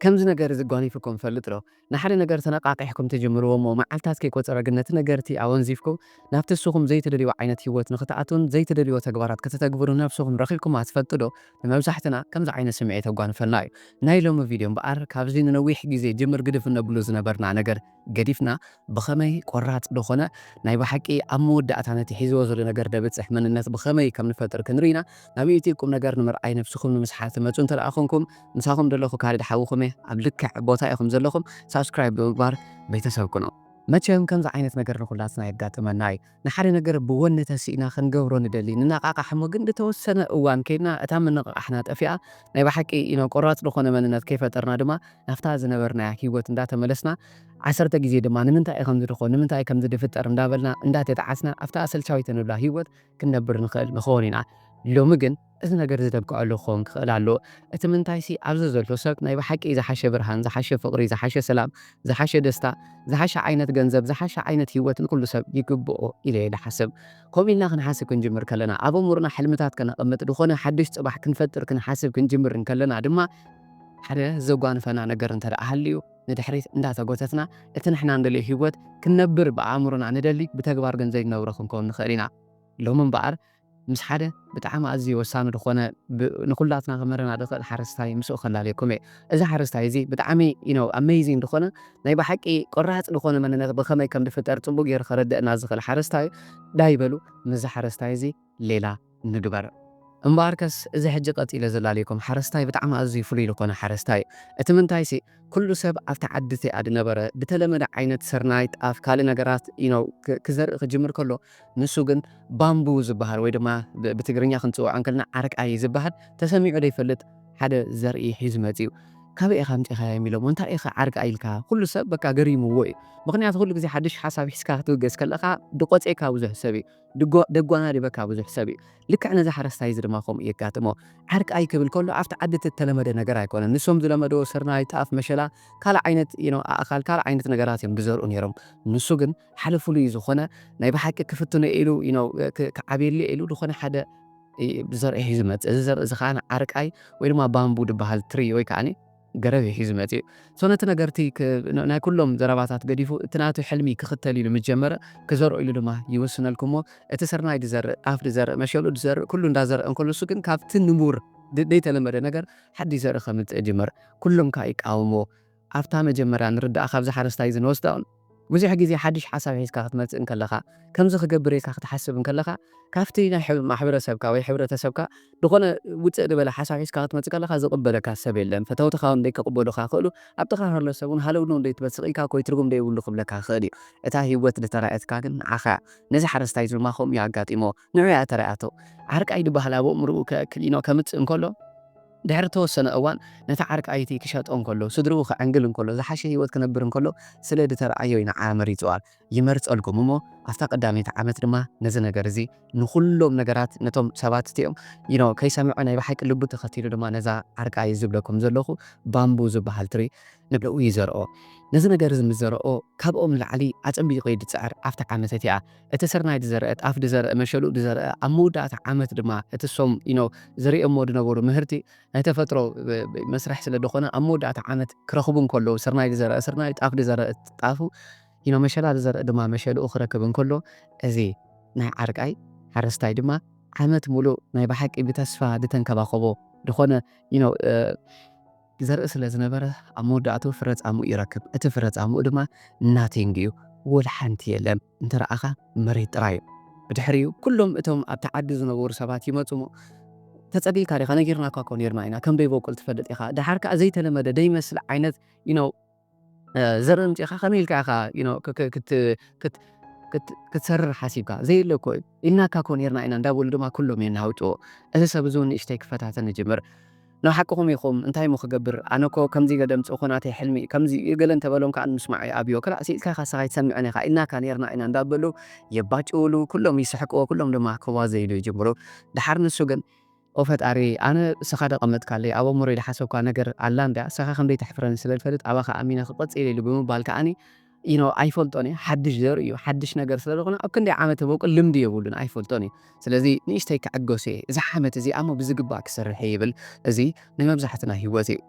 ከምዚ ነገር እዚ ጓኒፉኩም ፈልጥ ዶ? ንሓደ ነገር ተነቃቂሕኩም ትጅምርዎ እሞ መዓልታት ከይቆጸረ ግን ነቲ ነገር እቲ ኣወንዚፍኩም ናብቲ ንስኹም ዘይትደልይዎ ዓይነት ህይወት ንኽትኣትዉን ዘይትደልይዎ ተግባራት ከተተግብሩ ነብስኹም ረኺብኩማ ትፈልጡ ዶ? ንመብዛሕትና ከምዚ ዓይነት ስምዒት የጓንፈልና እዩ። ናይ ሎሚ ቪድዮ እምበኣር ካብዚ ንነዊሕ ግዜ ጅምር ግድፍ እነብሉ ዝነበርና ነገር ገዲፍና ብኸመይ ቆራጽ ዝኾነ ናይ ብሓቂ ኣብ መወዳእታ ነቲ ሒዝዎ ዘሎ ነገር ደብጽሕ መንነት ብኸመይ ከም ንፈጥር ክንርኢና ናብ ዩቲብ ቁም ነገር ንምርኣይ ነብስኹም ንምስሓል ትመጹ እንተ ደኣ ኾንኩም ምሳኹም ደለኹ ካልድ ሓውኹም እየ። ኣብ ልክዕ ቦታ ኢኹም ዘለኹም። ሳብስክራይብ ብምግባር ቤተሰብ ኩኑ። መቸም ከምዚ ዓይነት ነገር ንኹላትና የጋጥመና እዩ። ንሓደ ነገር ብወኒ ተሲእና ክንገብሮ ንደሊ፣ ንነቓቓሕ እሞ ግን ዝተወሰነ እዋን ከይድና እታ ምንቕቓሕና ጠፊኣ ናይ ብሓቂ ኢኖ ቆራጽ ዝኾነ መንነት ከይፈጠርና ድማ ናብታ ዝነበርናያ ህይወት እንዳተመለስና ዓሰርተ ግዜ ድማ ንምንታይ እዩ ከምዚ ድኾን፣ ንምንታይ እዩ ከምዚ ድፍጠር እንዳበልና እንዳተጣዓስና ኣብታ ኣሰልቻዊት እንብላ ህይወት ክንነብር ንኽእል ንኸውን ኢና። ሎሚ ግን እዚ ነገር እዚ ደብቅዐሉ ክኸውን ክኽእል ኣለዎ። እቲ ምንታይሲ ኣብዚ ዘሎ ሰብ ናይ ብሓቂ ዝሓሸ ብርሃን፣ ዝሓሸ ፍቕሪ፣ ዝሓሸ ሰላም፣ ዝሓሸ ደስታ፣ ዝሓሸ ዓይነት ገንዘብ፣ ዝሓሸ ዓይነት ህይወት ንኩሉ ሰብ ይግብኦ ኢለ እየ ዝሓስብ። ከምኡ ኢልና ክንሓስብ ክንጅምር ከለና፣ ኣብ ኣእምሮና ሕልምታት ከነቐምጥ፣ ዝኾነ ሓድሽ ጽባሕ ክንፈጥር ክንሓስብ ክንጅምር እንከለና ድማ ሓደ ዘጓንፈና ነገር እንተ ደኣ ሃልዩ ንድሕሪት እንዳተጎተትና እቲ ንሕና እንደልዮ ህይወት ክንነብር ብኣእምሮና ንደሊ ብተግባር ግን ዘይንነብሮ ክንከውን ንኽእል ኢና። ሎሚ እምበኣር ምስ ሓደ ብጣዕሚ ኣዝዩ ወሳኒ ዝኾነ ብ- ንኹላትና ክምህረና ዝኽእል ሓረስታይ ምስኡ ከላለየኩም እየ። እዚ ሓረስታይ እዚ ብጣዕሚ ኢኖ ኣሜዚንግ ዝኾነ ናይ ብሓቂ ቆራፅ ዝኾነ መንነት ብኸመይ ከም ዝፍጠር ፅቡቅ ገይሩ ከረድእና ዝኽእል ሓረስታይ ዳይ በሉ ምስዚ ሓረስታይ እዚ ሌላ ንግበር። እምበኣርከስ እዚ ሕጂ ቀፂለ ዘላለይኩም ሓረስታይ ብጣዕሚ ኣዝዩ ፍሉይ ዝኾነ ሓረስታይ እዩ። እቲ ምንታይሲ ኩሉ ሰብ ኣብቲ ዓዲ እቲኣ ዝነበረ ብተለመደ ዓይነት ስርናይ፣ ጣፍ፣ ካልእ ነገራት ኢኖ ክዘርኢ ክጅምር ከሎ ንሱ ግን ባምቡ ዝበሃል ወይ ድማ ብትግርኛ ክንፅውዖ እንከልና ዓርቃይ ዝበሃል ተሰሚዑ ዘይፈልጥ ሓደ ዘርኢ ሒዙ መፂኡ። ካበይ ኢኻ ኣምፂኻዮም ኢሎሞ እንታይ ኢኻ ዓርቃይ ኢልካ ኩሉ ሰብ በቃ ገሪምዎ እዩ። ምኽንያቱ ኩሉ ግዜ ሓድሽ ሓሳብ ሒዝካ ክትብገስ ከለኻ ድቆፀካ ብዙሕ ሰብ እዩ። ደጓናዲበካ ብዙሕ ሰብ እዩ። ልክዕ ነዚ ሓረስታይ እዚ ድማ ከምኡ የጋጥሞ። ዓርቃይ ክብል ከሎ ኣብቲ ዓዲ እቲ እተለመደ ነገር ኣይኮነን። ንሶም ዝለመድዎ ስርናይ፣ ጣፍ፣ መሸላ ካልእ ዓይነት ኢኖ ኣእኻል ካልእ ዓይነት ነገራት እዮም ዝዘርኡ ነይሮም። ንሱ ግን ሓደ ፍሉይ ዝኾነ ናይ ብሓቂ ክፍትኖ ኢሉ ኢኖ ክዓብየሉ ኢሉ ዝኾነ ሓደ ዘርኢ ሒዙ መፅእ። እዚ ዘርኢ እዚ ከዓ ዓርቃይ ወይ ድማ ባምቡ ዝበሃል ትሪ ወይ ከዓ ገረብ እዩ ሒዙ መፅኡ። ሶ ነቲ ነገርቲ ናይ ኩሎም ዘረባታት ገዲፉ እቲ ናቱ ሕልሚ ክኽተል ኢሉ ምስ ጀመረ ክዘርኦ ኢሉ ድማ ይውስነልኩሞ እቲ ስርናይ ዝዘርእ፣ ጣፍ ዝዘርእ፣ መሸሉ ዝዘርእ፣ ኩሉ እንዳዘርእ እንከሎ እሱ ግን ካብቲ ንቡር ዘይተለመደ ነገር ሓድሽ ዘርኢ ከምፅእ ጅመር። ኩሎም ከዓ ይቃወምዎ። ኣብታ መጀመርያ ንርዳእ ካብዚ ሓረስታይ እዚ ንወስዳ እውን ብዙሕ ግዜ ሓድሽ ሓሳብ ሒዝካ ክትመፅእ እንከለኻ ከምዚ ክገብር ኢልካ ክትሓስብ እንከለኻ ካብቲ ናይ ማሕበረሰብካ ወይ ሕብረተሰብካ ዝኾነ ውፅእ ዝበለ ሓሳብ ሒዝካ ክትመፅእ ከለኻ ዝቕበለካ ሰብ የለን። ፈተውትኻ እውን ዘይክቕበሉኻ ክእሉ ኣብ ጥኻ ከሎ ሰብ እውን ሃለውለው ዘይትበል ስቕ ኢልካ ኮይ ትርጉም ዘይብሉ ክብለካ ክእል እዩ። እታ ህይወት ዝተራእየትካ ግን ንዓኻ ነዚ ሓረስታይ እዚ ድማ ከምኡ እዩ ኣጋጢሞ። ንዑ እያ ተራእያቶ። ዓርቃይ ዝበሃል ኣብ ኣእምርኡ ክእክል ኢኖ ከምፅእ እንከሎ ድሕሪ ተወሰነ እዋን ነቲ ዓርቃይቲ ክሸጦ እንከሎ ስድርኡ ክዕንግል እንከሎ ዝሓሸ ህይወት ክነብር እንከሎ ስለ ዝተረኣዮ እዩ ንዓ መሪፅዋ። ይመርፀልኩም እሞ ኣብታ ቀዳመይቲ ዓመት ድማ ነዚ ነገር እዚ ንኩሎም ነገራት ነቶም ሰባት እቲኦም you know ከይሰምዑ ናይ ብሓቂ ልቡ ተኸቲሉ ድማ ነዛ ዓርቃይ ዝብለኩም ዘለኹ ባምቡ ዝበሃል ትሪ ንብኡ ይዘርኦ። ነዚ ነገር እዚ ምስ ዘርኦ ካብኦም ንላዕሊ ኣፀቢቑ እዩ ዝፅዕር ኣብቲ ዓመት እቲኣ። እቲ ስርናይ ዝዘርአ፣ ጣፍ ዝዘርአ፣ መሸልኡ ዝዘርአ ኣብ መወዳእታ ዓመት ድማ እቲ ሶም you know ዘሪኦሞ ዝነበሩ ምህርቲ ናይ ተፈጥሮ መስርሕ ስለ ዝኾነ ኣብ መወዳእታ ዓመት ክረኽቡ እንከለዉ ስርናይ ዝዘርአ ስርናይ፣ ጣፍ ዝዘርአ ጣፉ you know መሸላ ዝዘርእ ድማ መሸልኡ ክረክብ እንከሎ እዚ ናይ ዓርቃይ ሓረስታይ ድማ ዓመት ሙሉእ ናይ ብሓቂ ብተስፋ ዝተንከባኸቦ ዝኾነ you know ዘርኢ ስለ ዝነበረ ኣብ መወዳእቱ ፍረ ጻምኡ ይረክብ። እቲ ፍረ ጻምኡ ድማ nothing እዩ፣ ወላ ሓንቲ የለን። እንተ ረኣኻ መሬት ጥራይ እዩ። ብድሕሪኡ ኩሎም እቶም ኣብቲ ዓዲ ዝነበሩ ሰባት ይመጹ እሞ ተጸጊልካ ዲኻ? ነጊርናካ እኮ ኔርና ኢና፣ ከም ደይበቁል ትፈልጥ ኢኻ። ደሓር ከኣ ዘይተለመደ ደይመስል ዓይነት you know ዘርኢ ኣምጺእካ ከመይ ኢልካ ኢኻ you know ክትሰርር ሓሲብካ? ዘየለ እኮ እዩ። ኢልናካ እኮ ኔርና ኢና እንዳበሉ ድማ ኩሎም የናውጥዎ። እዚ ሰብ እዚ እውን ንእሽተይ ክፈታተን ይጅምር። ንሓቅኹም ኢኹም፣ እንታይ እሞ ክገብር? ኣነ እኮ ከምዚ ገለ ኣምጽእኹ ናተይ ሕልሚ ከምዚ እዩ ገለ እንተበሎም ከኣ ንምስማዕ ይኣብዮ። ክላእ ስኢልካ ኢኻ ንስኻ ኣይትሰምዕን ኢኻ ኢልናካ ኔርና ኢና እንዳበሉ የባጭውሉ፣ ኩሎም ይስሕቅዎ፣ ኩሎም ድማ ክዋዘይሉ ይጅምሩ። ደሓር ንሱ ግን ኦ ፈጣሪ ኣነ ንስኻ ደቐመጥካለይ ኣብ ኣእምሮይ ዝሓሰብኳ ነገር ኣላ እንድያ ንስኻ ከም ዘይተሕፍረኒ ስለ ዝፈልጥ ኣባኻ ኣሚነ ክቕጽል ኢሉ ብምባል ከኣኒ you know ኣይፈልጦን እየ። ሓድሽ ዘርኢ እዩ፣ ሓድሽ ነገር ስለ ዝኾነ ኣብ ክንደይ ዓመት ተበቁል ልምዲ የብሉን ኣይፈልጦን እዩ። ስለዚ ንእሽተይ ክዕገሱ እየ፣ እዚ ዓመት እዚኣ እሞ ብዝግባእ ክሰርሕ እየ ይብል። እዚ ናይ መብዛሕትና ህይወት እዩ።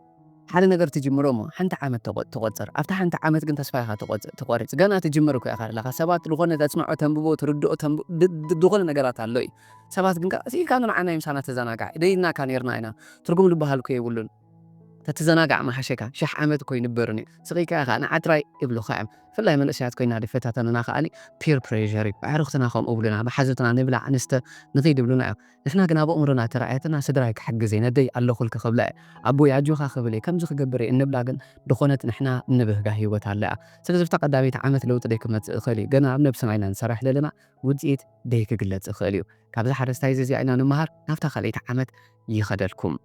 ሓደ ነገር ትጅምሮ እሞ ሓንቲ ዓመት ተቆ- ትቆጽር። ኣብታ ሓንቲ ዓመት ግን ተስፋ ኢኻ ትቆጽ- ትቆርጽ። ገና ትጅምር እኮ ኢኻ ኣለኻ። ሰባት ዝኾነ ተጽንዖ ተንብቦ፣ ትርድኦ፣ ተንብ- ድ- ድ- ዝኾነ ነገራት ኣሎ እዩ። ሰባት ግን ከኣ ስኢልካ ንዓና ምሳና ተዘናጋዕ ደይናካ ነርና ኢና። ትርጉም ዝበሃል እኮ የብሉን። ተትዘናጋዕ መሓሸካ። ሽሕ ዓመት እኮ ይንበርን እዩ። ስቂካ ኢኻ ንዓጥራይ ይብሉኻ እዮም። ብፍላይ መንእሰያት ኮይና ድፈታተንና ከኣኒ ፒር ፕሬር እዩ። ኣዕሩኽትና ከምኡ ብሉና፣ መሓዙትና ንብላዕ ንስተ ንኺድ ይብሉና እዮም። ንሕና ግን ኣብ ኣእምሮና ተራእያትና ስድራይ ክሕግዝ እየ፣ ነደይ ኣለኹልኪ ክብላ እየ፣ ኣቦይ ኣጆኻ ክብል እየ፣ ከምዚ ክገብር እየ እንብላ ግን ድኾነት ንሕና እንብህጋ ህይወት ኣላ እያ። ስለዚ ኣብታ ቀዳመይቲ ዓመት ለውጢ ደይ ክመጽእ ይኽእል እዩ። ገና ኣብ ነብስና ኢና ንሰርሕ ዘለና፣ ውጽኢት ደይ ክግለጽ ይኽእል እዩ። ካብዚ ሓረስታይ እዚ እዚኣ ኢና ንምሃር፣ ናብታ ካልኣይቲ ዓመት ይኸደልኩም።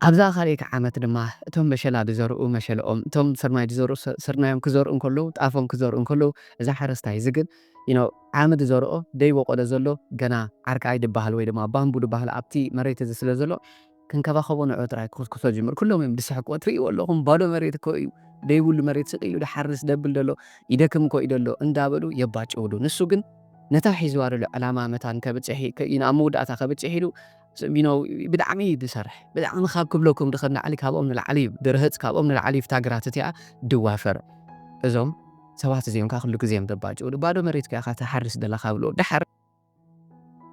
ኣብዛ ካልኣይቲ ዓመት ድማ እቶም መሸላ ዝዘርኡ መሸለኦም፣ እቶም ስርናይ ዝዘርኡ ስ- ስርናዮም ክዘርኡ እንከለዉ፣ ጣፎም ክዘርኡ እንከለዉ፣ እዚ ሓረስታይ እዚ ግን you know ዓሚ ዝዘርኦ ደይበቆለ ዘሎ ገና ዓርቃይ ዝበሃል ወይ ድማ ባምቡ ዝበሃል ኣብቲ መሬት እዚ ስለ ዘሎ ክንከባኸቦ ንዑ ጥራይ ክኩስኩሶ ጅምር። ኩሎም እዮም ዝስሕቅዎ። ትርእይዎ ኣለኹም፣ ባዶ መሬት እኮ እዩ፣ ደይብሉ መሬት ስቕ ኢሉ ዝሓርስ ደብል ደሎ፣ ይደክም እኮ እዩ ደሎ እንዳበሉ የባጭውሉ። ንሱ ግን ነታ ሒዝዋ ዘሎ ዕላማ መታን ከብጽሕ ከ- you know ኣብ መወዳእታ ከብጽሕ ኢሉ you know ብጣዕሚ እዩ ዝሰርሕ። ብጣዕሚ ካብ ክብለኩም ድኸ ንላዕሊ ካብኦም ንላዕሊ እዩ ድርህጽ፣ ካብኦም ንላዕሊ እዩ ፍታ ግራት እቲኣ ድዋፈር። እዞም ሰባት እዚኦም ከዓ ኩሉ ግዜ እዮም ዘባጭውሉ። ባዶ መሬት ከ ኢኻ ትሓርስ ዘለኻ ብሎ ድሓር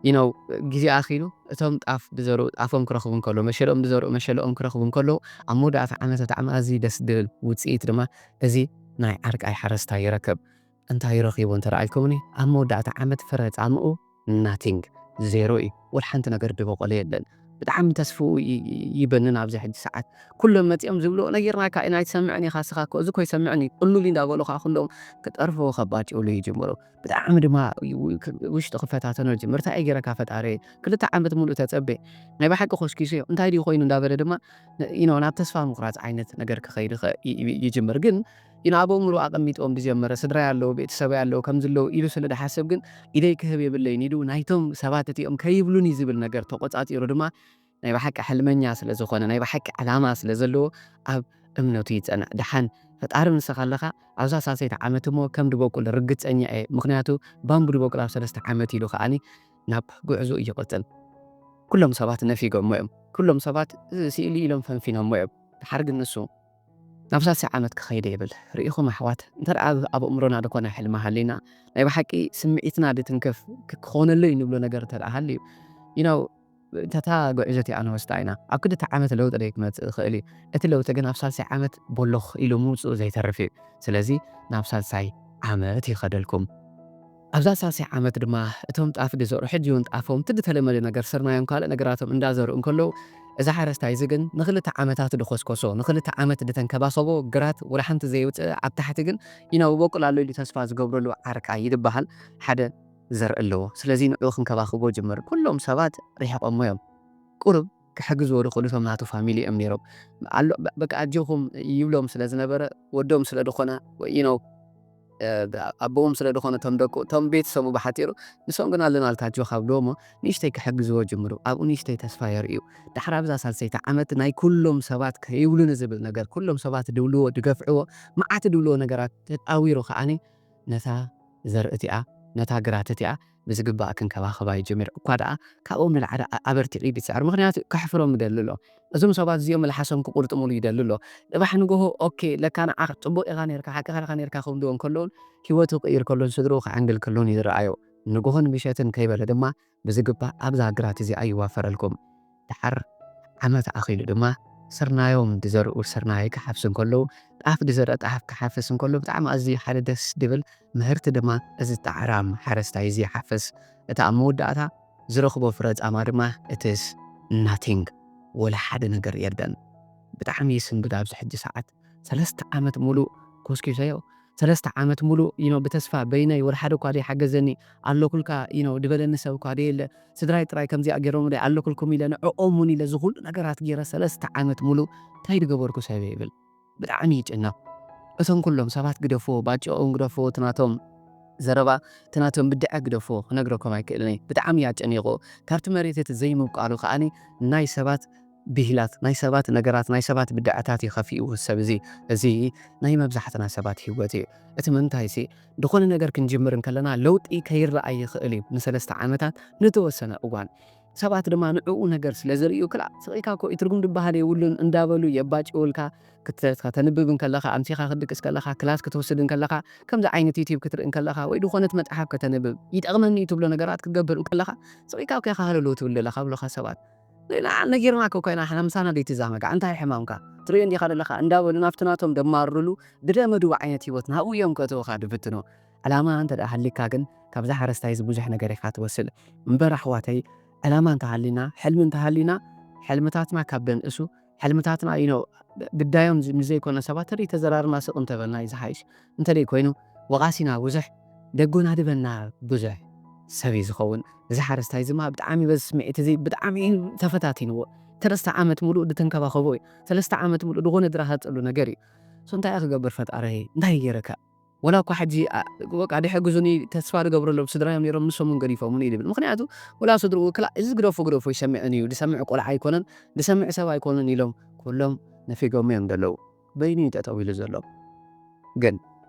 you know ግዜ ኣኺሉ እቶም ጣፍ ዝዘርኡ ጣፎም ክረኽቡ እንከሎ፣ መሸለኦም ዝዘርኡ መሸለኦም ክረኽቡ እንከሎ፣ ኣብ መወዳእታ ዓመት እቲ ዓመት ኣዝዩ ደስ ዝብል ውጽኢት ድማ እዚ ናይ ዓርቃይ ሓረስታይ ይረክብ። እንታይ ረኺቡ እንተ ደኣ ኢልኩምኒ፣ ኣብ መወዳእታ ዓመት ፍረ ጻምኡ ናቲንግ፣ ዜሮ እዩ። ወላ ሓንቲ ነገር ዝበቆለ የለን። ብጣዕሚ ተስፍኡ ይ- ይ- ይበንን ኣብዚ ሕጂ ሰዓት። ኩሎም መጺኦም ዝብልዎ ነጊርናካ ኢና፣ ኣይትሰምዕን ኢኻ እስኻ እኮ፣ እዚ እኮ ይሰምዕን እዩ፣ ቅሉል እዩ እንዳበሉ ከዓ ኩሎም ክጠርፍዎ ከባጭውሉ ይጅምሩ። ብጣዕሚ ድማ ው- ክ- ውሽጡ ክፈታተኖ ይጅምር። እንታይ ገይረካ ፈጣሪ፣ ክልተ ዓመት ሙሉእ ተጸበ፣ ናይ ብሓቂ ኮስኪሱ እዩ፣ እንታይ ድዩ ኮይኑ እንዳበለ ድማ ን- you know ናብ ተስፋ ምቁራጽ ዓይነት ነገር ክኸይድ ይኸ- ይ- ይ- ይጅምር። ግን you know ኣብ ኣእምሮ ኣቐሚጥዎም ዝጀመረ ስድራይ ኣለዉ፣ ቤተሰበይ ኣለዉ፣ ከምዚ ኣለዉ ኢሉ ስለ ዝሓስብ ግን ኢደይ ክህብ የብለይን ኢሉ ናይቶም ሰባት እቲኦም ከይብሉኒ ዝብል ነገር ተቆጻጺሩ ድማ ናይ ብሓቂ ሕልመኛ ስለ ዝኾነ፣ ናይ ብሓቂ ዕላማ ስለ ዘለዎ ኣብ እምነቱ ይጸንዕ። ደሓን ፈጣሪ ንስኻ ኣለኻ፣ ኣብዛ ሳልሰይቲ ዓመት እሞ ከም ድበቁል ርግጸኛ እየ፣ ምኽንያቱ ባምቡ ድበቁል ኣብ ሰለስተ ዓመት ኢሉ ከኣኒ ናብ ጉዕዞኡ ይቕጽል። ኩሎም ሰባት ነፊጎሞ እዮም። ኩሎም ሰባት እዚ ስኢሉ ኢሎም ፈንፊኖሞ እዮም። ደሓር ግን ንሱ ናብ ሳልሳይ ዓመት ክኸይደ ይብል። ርኢኹም ኣሕዋት፣ እንተ ደኣ ኣብ ኣእምሮና ዝኾነ ሕልሚ ሃሊና፣ ናይ ብሓቂ ስምዒትና ድትንክፍ ክ- ክኾነለይ ንብሎ ነገር እንተ ደኣ ሃልዩ you know እታ ጉዕዞ እቲኣ ንወስዳ ኢና። ኣብ ክልተ ዓመት ለውጢ ደይ ክመጽእ ይኽእል እዩ። እቲ ለውጢ ግን ኣብ ሳልሳይ ዓመት ቦሎኽ ኢሉ ምውጽኡ ዘይተርፍ እዩ። ስለዚ ናብ ሳልሳይ ዓመት ይኸደልኩም። ኣብዛ ሳልሳይ ዓመት ድማ እቶም ጣፍ ዝዘርኡ ሕጂ እውን ጣፎም እቲ ዝተለመደ ነገር ስርናዮም ካልእ ነገራቶም እንዳዘርኡ እንከለዉ፣ እዚ ሓረስታይ እዚ ግን ንኽልተ ዓመታት ድኾስኮሶ፣ ንኽልተ ዓመት ድተንከባኸቦ ግራት ወላ ሓንቲ ዘየውፅእ፣ ኣብ ታሕቲ ግን you know በቁል ኣሎ ኢሉ ተስፋ ዝገብረሉ ዓርቃይ ይድበሃል ሓደ ዘርኢ ኣለዎ። ስለዚ ንዕኡ ክንከባኽቦ ጅምር። ኩሎም ሰባት ርሒቖሞ እዮም። ቁሩብ ክሕግዝዎ ዝኽእሉ እቶም ናቱ ፋሚሊ እዮም ነይሮም። ኣሎ በ- በቃ ኣጆኹም ይብሎም ስለ ዝነበረ፣ ወዶም ስለ ዝኾነ ወይ you know ኣቦኦም ስለ ዝኾነ እቶም ደቁ እቶም ቤተሰቡ ብሓፂሩ ንሶም ግን ኣለና ልካ ኣጆኻ ብልዎ እሞ ንእሽተይ ክሕግዝዎ ጅምሩ። ኣብኡ ንእሽተይ ተስፋ የርእዩ። ድሓር ኣብዛ ሳልሰይቲ ዓመት ናይ ኩሎም ሰባት ከይብሉኒ ዝብል ነገር ኩሎም ሰባት ድብልዎ ድገፍዕዎ መዓት ድብልዎ ነገራት ተጣዊሩ ከዓኒ ነታ ዘርኢ እቲኣ ነታ ግራት እቲኣ ብዝግባእ ክንከባኸባ ይጅምር። እኳ ደኣ ካብኦም ንላዕሊ ኣ- ኣበርቲዑ ይድስዕር። ምኽንያቱ ከሕፍሮም ይደሊ ኣሎ። እዞም ሰባት እዚኦም መልሓሶም ክቁርጥሙሉ ይደሊ ኣሎ። ጽባሕ ንግሆ ኦኬ ለካ ንዓ ጽቡቕ ኢኻ ነርካ ሓቅኻ ኢኻ ነርካ ክብልዎ እንከለውን ህይወቱ ክቕይር ከሎን ስድርኡ ክዓንግል ከሎን ይረኣዮ። ንግሆን ምሸትን ከይበለ ድማ ብዝግባእ ኣብዛ ግራት እዚኣ ይዋፈረልኩም። ድሓር ዓመት ኣኺሉ ድማ ስርናዮም ዝዘርኡ ስርናይ ክሓፍሱ እንከለዉ ጣፍ ዝዘርአ ጣፍ ክሓፍስ እንከሎ ብጣዕሚ ኣዝዩ ሓደ ደስ ድብል ምህርቲ ድማ እዚ ጣዕራም ሓረስታይ እዚ ይሓፍስ። እቲ ኣብ መወዳእታ ዝረኽቦ ፍረ ጻማ ድማ እትስ ናቲንግ ወላ ሓደ ነገር የለን። ብጣዕሚ ይስንብድ ኣብዚ ሕጂ ሰዓት ሰለስተ ዓመት ሙሉእ ኮስኪሰዮ ሰለስተ ዓመት ሙሉእ you know ብተስፋ በይነይ ወላ ሓደ እኳ ዘይሓገዘኒ ኣለኩልካ you know ዝበለኒ ሰብ እኳ ደየለ ስድራይ ጥራይ ከምዚኣ ገይሮም ኣለኩልኩም ኢለ ንዕኦም እውን ኢለ ዝኩሉ ነገራት ገይረ ሰለስተ ዓመት ሙሉእ እንታይ ዝገበርኩ ሰብ ይብል ብጣዕሚ ይጭነቕ እቶም ኩሎም ሰባት ግደፍዎ ባጭኦም ግደፍዎ ትናቶም ዘረባ ትናቶም ብድዐ ግደፍዎ ክነግረኩም ኣይክእልን ብጣዕሚ ያጨኒቑ ካብቲ መሬት እቲ ዘይምብቃሉ ከዓኒ ናይ ሰባት ብሂላት ናይ ሰባት ነገራት ናይ ሰባት ብድዐታት እዩ ከፊኡ ሰብ እዚ እዚ ናይ መብዛሕትና ሰባት ህይወት እዩ እቲ ምንታይ ሲ ዝኾነ ነገር ክንጅምር እንከለና ለውጢ ከይረኣይ ይኽእል እዩ ንሰለስተ ዓመታት ንተወሰነ እዋን ሰባት ድማ ንዕኡ ነገር ስለ ዝርእዩ ክላእ ስቕ ኢልካ እኮ እዩ ትርጉም ዝበሃል የብሉን እንዳበሉ የባጭውልካ። ክተ- ከተንብብ እንከለኻ፣ ኣምሲኻ ክትድቅስ ከለኻ፣ ክላስ ክትወስድ እንከለኻ፣ ከምዚ ዓይነት ዩቲብ ክትርኢ እንከለኻ ወይ ዝኾነት መጽሓፍ ከተንብብ ይጠቕመኒ እዩ ትብሎ ነገራት ክትገብር እንከለኻ ስቕ ኢልካ እኮ ኢኻ ሃለሎ ትብል ዘለኻ ብሎኻ ሰባት። ሌላ ነጊርና እኮ ኮይና ሓምሳና ደይትዛመጋ እንታይ ሕማምካ ትርእዮ እንዲኻ ዘለኻ እንዳበሉ ናብቲ ናቶም ደማርሉ ድደመድቡ ዓይነት ህይወት ናብኡ እዮም ከእትውኻ ድፍትኑ። ዕላማ እንተ ደኣ ሃሊካ ግን ካብዛ ሓረስታይ እዚ ብዙሕ ነገር ኢኻ ትወስድ። እምበር ኣሕዋተይ ዕላማ እንተሃሊና፣ ሕልሚ እንተሃሊና፣ ሕልምታትና ካብ ደንእሱ፣ ሕልምታትና you know ግዳዮም ዝ- ንዘይኮነ ሰባት ተደይ ተዘራርና ስቕ እንተበልና እዩ ዝሓይሽ። እንተደይ ኮይኑ ወቓሲና ብዙሕ፣ ደጎናድበና ብዙሕ ሰብ እዩ ዝኸውን። እዚ ሓረስታይ እዚ ማ ብጣዕሚ በዚ ስምዒት እዚ ብጣዕሚ እዩ ተፈታቲንዎ። ሰለስተ ዓመት ሙሉእ ዝተንከባኸቦ እዩ። ሰለስተ ዓመት ሙሉእ ዝኾነ ዝረሃፀሉ ነገር እዩ። So እንታይ ክገብር ፈጣሪ እንታይ ገይረካ? ወላ እኳ ሕጂ ኣ- በቃ ድሕግዙኒ ተስፋ ዝገብረሎም ስድራ እዮም ነይሮም ንሶም እውን ገዲፎምኒ እዩ ዝብል። ምክንያቱ ወላ ስድርኡ ክላ እዚ ግደፎ ግደፎ ይሰምዕን እዩ ዝሰምዕ ቆልዓ ኣይኮነን ዝሰምዕ ሰብ ኣይኮነን ኢሎም ኩሎም ነፊጎም እዮም ዘለዉ። በይኑ እዩ ጠጠው ኢሉ ዘሎ። ግን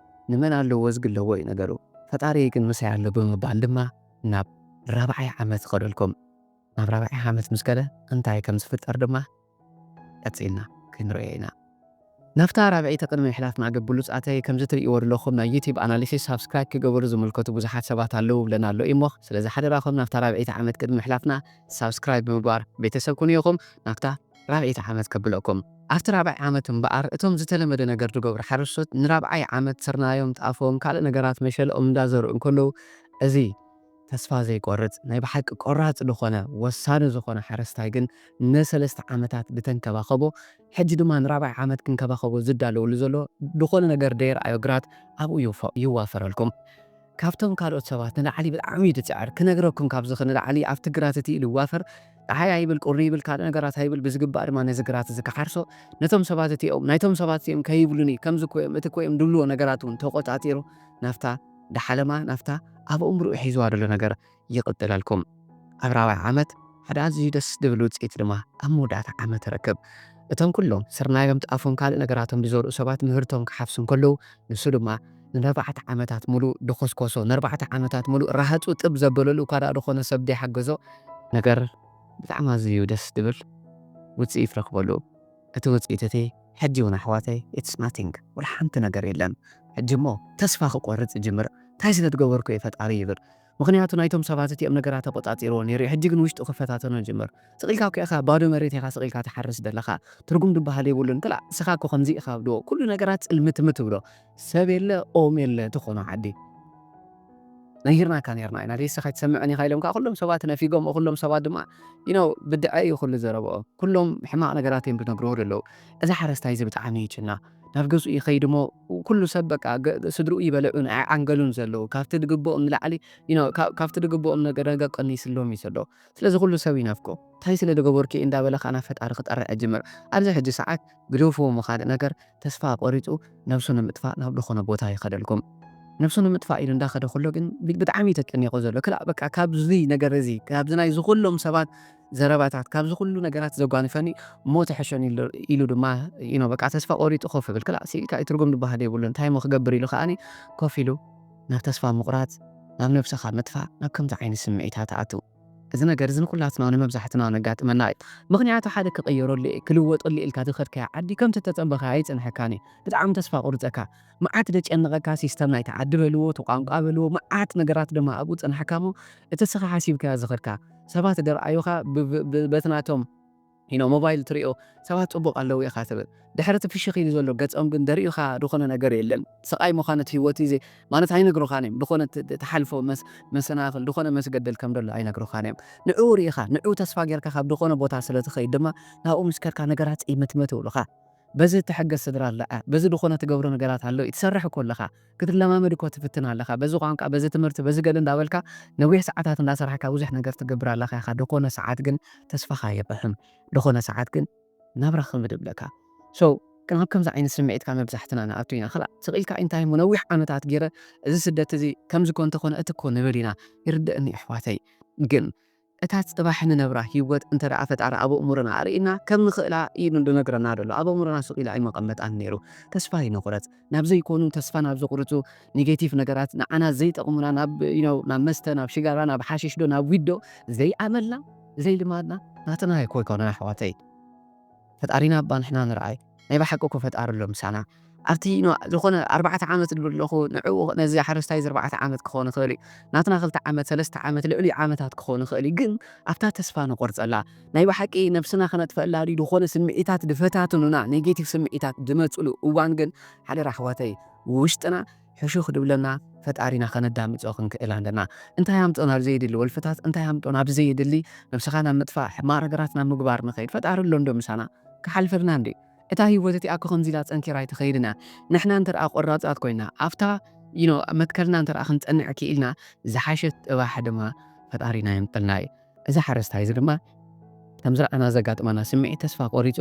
ንመን ኣለዎ ዝግለዎ እዩ ነገሩ። ፈጣሪ ግን ምሳይ ኣሎ ብምባል ድማ ናብ ራብዓይ ዓመት ይኸደልኩም። ናብ ራብዓይ ዓመት ምስ ከደ እንታይ ከም ዝፍጠር ድማ ቀጺልና ክንርእዮ ኢና። ናብታ ራብዐይቲ ቅድሚ ምሕላፍና ግን ብሉጻተይ ከምዚ ትርእይዎ ዘለኹም ናይ ዩቲብ ኣናሊሲስ ሳብስክራይብ ክገበሩ ዝምልከቱ ብዙሓት ሰባት ኣለዉ ብለና ኣሎ ኢሞ። ስለዚ ሓደራኹም ናብታ ራብዐይቲ ዓመት ቅድሚ ምሕላፍና ሳብስክራይብ ብምግባር ቤተሰብ ኩኑ ኢኹም። ናብታ ራብዐይቲ ዓመት ከብለኩም ኣብቲ ራብዓይ ዓመት እምበኣር እቶም ዝተለመደ ነገር ዝገብሩ ሓረስቶት ንራብዓይ ዓመት ስርናዮም ጣፎም ካልእ ነገራት መሸልኦም እንዳዘርኡ እንከለዉ እዚ ተስፋ ዘይቆርጽ ናይ ብሓቂ ቆራጽ ዝኾነ ወሳኒ ዝኾነ ሓረስታይ ግን ንሰለስተ ዓመታት ዝተንከባኸቦ ሕጂ ድማ ንራብዓይ ዓመት ክንከባኸቦ ዝዳለውሉ ዘሎ ዝኾነ ነገር ደይረኣዮ ግራት ኣብኡ ይውፈ- ይዋፈረልኩም። ካብቶም ካልኦት ሰባት ንላዕሊ ብጣዕሚ እዩ ዝፅዕር ክነግረኩም ካብዚ ንላዕሊ ኣብቲ ግራት እቲ ኢሉ ይዋፈር። ፀሓይ ኣይብል ቁሪ ይብል ካልእ ነገራት ኣይብል ብዝግባእ ድማ ነዚ ግራት እዚ ክሓርሶ ነቶም ሰባት እቲኦም ናይቶም ሰባት እቲኦም ከይብሉኒ ከምዚ ኮይም እቲ ኮይም ድብልዎ ነገራት እውን ተቆፃፂሩ ናፍታ ዳሓለማ ናፍታ ኣብ ኣእምርኡ ሒዝዋ ዘሎ ነገር ይቕጥለልኩም። ኣብ ራብዓይ ዓመት ሓደ ኣዝዩ ደስ ዝብል ውፅኢት ድማ ኣብ መወዳእታ ዓመት ረክብ። እቶም ኩሎም ስርናዮም ጣፎም ካልእ ነገራቶም ዝዘርኡ ሰባት ምህርቶም ክሓፍሱ እንከለዉ ንሱ ድማ ንነርባዕተ ዓመታት ሙሉእ ደኾስኮሶ ነርባዕተ ዓመታት ሙሉእ ረሃፁ ጥብ ዘበለሉ እኳ ደኣ ዝኾነ ሰብ ዘይሓገዞ ነገር ብጣዕሚ ኣዝዩ ደስ ዝብል ውፅኢት ረክበሉ። እቲ ውፅኢት እቲ ሕጂ እውን ኣሕዋተይ it's nothing ወላ ሓንቲ ነገር የለን። ሕጂ እሞ ተስፋ ክቆርፅ ይጅምር። እንታይ ስለ ትገበርኩ እየ ፈጣሪ ይብል። ምክንያቱ ናይቶም ሰባት እቲኦም ነገራት ተቆፃፂርዎ ነይሩ እዩ። ሕጂ ግን ውሽጡ ክፈታተኖ ይጅምር። ስቂልካ እኮ ኢኻ ባዶ መሬት ኢኻ ስቂልካ ትሓርስ ዘለኻ ትርጉም ዝበሃል የብሉን። ክላ እስኻ እኮ ከምዚ ኢኻ ብልዎ ኩሉ ነገራት ፅልምትምት ብሎ ሰብ የለ ኦም የለ ትኾኖ ዓዲ ነጊርናካ ነርና ኢና ደይስኻ ትሰምዕን ኢኻ ኢሎም ከዓ ኩሎም ሰባት ነፊጎም ኩሎም ሰባት ድማ you know ብድዐ እዩ ኩሉ ዘረብኦም ኩሎም ሕማቕ ነገራት እዮም ዝነግርዎ ዘለዉ። እዚ ሓረስታይ እዚ ብጣዕሚ ይጭና ናብ ገዝኡ ይኸይድ እሞ ኩሉ ሰብ በቃ ገ- ስድርኡ ይበልዑን ኣይዓንገሉን ዘለዉ ካብቲ ዝግብኦም ንላዕሊ you know ካብ- ካብቲ ዝግብኦም ነገር ነገር ቀኒስሎም እዩ ዘሎ። ስለዚ ኩሉ ሰብ ይነፍቆ እንታይ ስለ ዝገበርኩ እዩ እንዳበለ ከዓ ናብ ፈጣሪ ክጠርዕ ይጅምር። ኣብዚ ሕጂ ሰዓት ግደፍዎ ምኻድ ነገር ተስፋ ቆሪፁ ነብሱ ንምጥፋእ ናብ ዝኾነ ቦታ ይኸደልኩም። ነብሱ ንምጥፋእ ኢሉ እንዳኸደ ከሎ ግን ብ- ብጣዕሚ እዩ ተጨኒቑ ዘሎ ክላእ በቃ ካብዚ ነገር እዚ ካብዚ ናይ ዝኩሎም ሰባት ዘረባታት ካብዚ ኩሉ ነገራት ዘጓንፈኒ ሞት ሕሸን ኢሉ ኢሉ ድማ you know በቃ ተስፋ ቆሪጡ ኮፍ ይብል ክላእ ስኢልካ እዩ ትርጉም ዝበሃል የብሉ እንታይ ሞ ክገብር ኢሉ ከዓኒ ኮፍ ኢሉ ናብ ተስፋ ምቑራፅ ናብ ነብስኻ ምጥፋእ ናብ ከምዚ ዓይነት ስምዒታት ኣትው እዚ ነገር እዚ ንኩላትና ንመብዛሕትና ነጋጥመና እዩ ምክንያቱ ሓደ ክቕየረሉ እየ ክልወጠሉ ኢልካ ዝኸድካዮ ዓዲ ከምቲ ተፀበኻዮ ኣይፅንሐካን እዩ ብጣዕሚ ተስፋ ቁርፀካ መዓት ደጨነቐካ ሲስተም ናይቲ ዓዲ በልዎ እቲ ቋንቋ በልዎ መዓት ነገራት ድማ ኣብኡ ፀናሕካ ሞ እቲ ስኻ ሓሲብካዮ ዝኸድካ ሰባት ደርኣዩኻ በቲ ናቶም you know ሞባይል ትሪኦ ሰባት ፅቡቕ ኣለዉ ኢኻ ትብል ድሕሪ እቲ ፍሽኽ ኢሉ ዘሎ ገፆም ግን ደሪኡኻ ዝኾነ ነገር የለን ስቓይ ምዃኑ እቲ ህይወት እዩ ማለት ኣይነግሩኻን እዮም ዝኾነ ትሓልፎ መሰናኽል ዝኾነ መስገደል ከም ደሎ ኣይነግሩኻን እዮም ንዕኡ ርኢኻ ንዕኡ ተስፋ ጌርካ ካብ ዝኾነ ቦታ ስለ ትኸይድ ድማ ናብኡ ምስ ከድካ ነገራት ፅይምትምት ይብሉኻ በዚ እትሕገዝ ስድራ ኣለኣ በዚ ዝኾነ ትገብሮ ነገራት ኣሎ እዩ ትሰርሕ እኮ ኣለኻ ክትለማመድ እኮ ትፍትን ኣለኻ በዚ ቋንቋ በዚ ትምህርቲ በዚ ገለ እንዳበልካ ነዊሕ ሰዓታት እንዳሰራሕካ ብዙሕ ነገር ትገብር ኣለኻ ኢኻ ዝኾነ ሰዓት ግን ተስፋኻ የብርህን ዝኾነ ሰዓት ግን ናብራ ክምድ ብለካ so ናብ ከምዚ ዓይነት ስምዒትካ መብዛሕትና ንኣቱ ኢና ክላ ስቕ ኢልካ እንታይ እሞ ነዊሕ ዓመታት ገይረ እዚ ስደት እዚ ከምዚ ኮ እንተኾነ እቲ ኮ ንብል ኢና ይርድእኒ ኣሕዋተይ ግን እታ ፅባሕ ንነብራ ህይወት እንተ ደኣ ፈጣሪ ኣብ ኣእምሮና ኣርእና ከም ንኽእላ ኢሉ ዝነግረና ዘሎ ኣብ ኣእምሮና ስቕ ኢሉ ኣይመቐመጣን ነይሩ ተስፋ ይንቑረፅ ናብ ዘይኮኑ ተስፋ ናብ ዝቑርፁ ኔጌቲቭ ነገራት ንዓና ዘይጠቕሙና ናብ you know ናብ መስተ ናብ ሽጋራ ናብ ሓሽሽ ዶ ናብ ዊድ ዶ ዘይኣመልና እዚ ልማድና ናትና ኣይኮ ኣይኮነን ኣሕዋተይ። ፈጣሪና እባ ንሕና ንርኣይ። ናይ ብሓቂ እኮ ፈጣሪ ኣሎ ምሳና። ኣብቲ ኖ ዝኾነ ኣርባዕተ ዓመት ድብል ኣለኹ፣ ንዕኡ ነዚ ሓረስታይ እዚ ኣርባዕተ ዓመት ክኾን ይኽእል እዩ። ናትና ክልተ ዓመት፣ ሰለስተ ዓመት፣ ልዕሊ ዓመታት ክኾን ይኽእል እዩ። ግን ኣብታ ተስፋ ንቆርጸላ፣ ናይ ብሓቂ ነብስና ከነጥፈላ ድዩ፣ ዝኾነ ስምዒታት ድፈታትኑና፣ ኔጌቲቭ ስምዒታት ድመጽሉ እዋን ግን ሓደራ ኣሕዋተይ፣ ውሽጥና ሕሹኽ ድብለና ፈጣሪና ከነዳምጾ ክንክእል ኣለና። እንታይ ኣምጾ ናብ ዘየድሊ ወልፍታት፣ እንታይ ኣምጾ ናብ ዘየድሊ ነብስኻ ናብ ምጥፋእ፣ ሕማቕ ነገራት ናብ ምግባር ንኸይድ? ፈጣሪ ኣሎ እንዶ ምሳና? ክሓልፈልና እንድዩ? እታ ህይወት እቲኣ እኮ ከምዚ ኢላ ጸንኪራ ኣይትኸይድን እያ። ንሕና እንተ ደኣ ቆራጻት ኮይና፣ ኣብታ፣ you know፣ መትከልና እንተ ደኣ ክንጸንዕ ክኢልና፣ ዝሓሸት ጽባሕ ድማ ፈጣሪና የምጽልና እዩ። እዚ ሓረስታይ እዚ ድማ ከም ዝረኣና ዘጋጥመና ስምዒት ተስፋ ቆሪጹ፣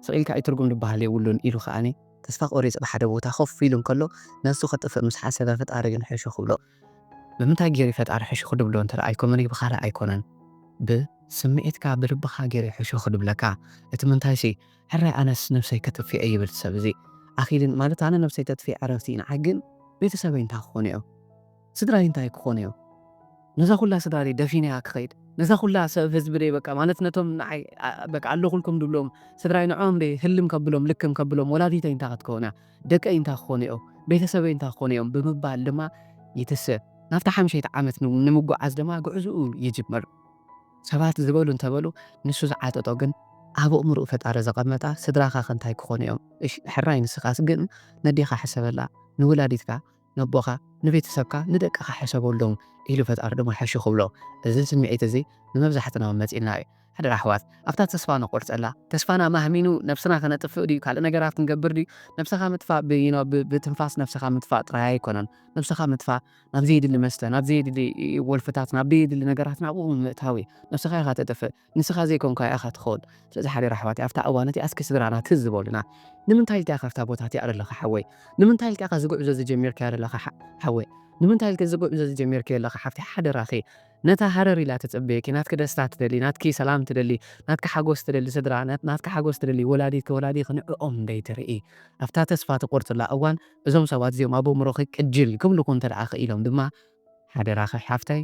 ስቕ ኢልካ እዩ ትርጉም ዝበሃል የብሉን ኢሉ ከኣኒ ተስፋ ቆሪጹ ብሓደ ቦታ ኮፍ ኢሉ እንከሎ፣ ነብሱ ከጥፍእ ምስ ሓሰበ፣ ፈጣሪ ግን ሕሹኽ ብሎ። ብምንታይ ገይሩ ፈጣሪ ሕሹኽ ድብሎ እንተ ደኣ ኣይኮነን፣ ብኻልእ ኣይኮነን፣ ብስምዒትካ፣ ብልብኻ ገይሩ ሕሹኽ ድብለካ። እቲ ምንታይሲ፣ ሕራይ ኣነስ ነብሰይ ከጥፍእ እየ ይብል ሰብ እዚ። ኣኺልን ማለት ኣነ ነብሰይ ተጥፍእ ዕረፍቲ፣ ንዓይ ግን ቤተሰበይ እንታይ ክኾኑ እዮም? ስድራይ እንታይ ክኾኑ እዮም? ነዛ ኩላ ስድራ ደይ ደፊነያ ክኸይድ፣ ነዛ ኩላ ሰብ ህዝቢ ደይ በቃ ማለት ነቶም ንዓይ፣ ኣ-፣ በቃ ኣለኹልኩም ድብሎም ስድራይ ንዕኦም ደይ ህልም ከብሎም ልክም ከብሎም ወላዲተይ እንታይ ክትከውን እያ? ደቀይ እንታይ ክኾኑ እዮም? ቤተሰበይ እንታይ ክኾኑ እዮም? ብምባል ድማ ይትስእ። ናብታ ሓምሸይቲ ዓመት ን-፣ ንምጉዓዝ ድማ ጉዕዝኡ ይጅምር። ሰባት ዝበሉ እንተበሉ፣ ንሱ ዝዓጠጦ ግን ኣብ ኣእምሮኡ ፈጣሪ ዘቐመጣ ስድራኻ ከ እንታይ ክኾኑ እዮም? እሽ፣ ሕራይ ንስኻስ ግን ነዴኻ ሕሰበላ፣ ንወላዲትካ፣ ነቦኻ፣ ንቤተሰብካ፣ ንደቅኻ ሕሰበሎም ኢሉ ፈጣሪ ድማ ሕሹኽ ክብሎ። እዚ ስምዒት እዚ ንመብዛሕትና እውን መጺእና እዩ። ሓደራ ኣሕዋት፣ ኣብታ ተስፋ ነቆርጸላ፣ ተስፋና ማህሚኑ ነብስና ከነጥፍእ ድዩ፣ ካልእ ነገራት ክንገብር ድዩ? ነብስኻ ምጥፋእ ብ-፣ you know፣ ብ-፣ ብትንፋስ ነብስኻ ምጥፋእ ጥራይ ኣይኮነን። ነብስኻ ምጥፋእ ናብ ዘየድሊ መስተ፣ ናብ ዘየድሊ ወልፍታት፣ ናብ ዘየድሊ ነገራት ናብኡ ምእታው እዩ። ነብስኻ ኢኻ ተጥፍእ፣ ንስኻ ዘይኮንካ ኢኻ ትኸውን። ስለዚ ሓደራ ኣሕዋተይ፣ ኣብታ እዋን እቲኣ እስኪ ስድራና ትዝ ዝበሉና። ንምንታይ ኢልካ ኢኻ ኣብታ ቦታ እቲኣ ዘለኻ ሓወይ? ንምንታይ ኢልካ ኢኻ እዚ ጉዕዞ እዚ ጀሚርካዮ ዘለኻ ሓ-፣ ሓወይ? ንምንታይ ኢልካ እዚ ጉዕዞ እዚ ጀሚርካዮ ዘለኻ ሓፍተይ? ሓደራኺ፣ ነታ ሃረር ኢላ ትጽበየኪ፣ ናትኪ ደስታ ትደሊ፣ ናትኪ ሰላም ትደሊ፣ ናትኪ ሓጎስ ትደሊ ስድራ፣ ናት-፣ ናትኪ ሓጎስ ትደሊ ወላዲትኪ፣ ወላዲኺ ንዕኦም እንደይትርኢ። ኣብታ ተስፋ ትቆርጽላ እዋን እዞም ሰባት እዚኦም ኣብ ኣእምሮኺ ቅጅል ክብሉኹ እንተ ደኣ ክኢሎም ድማ፣ ሓደራኺ ሓፍተይ፣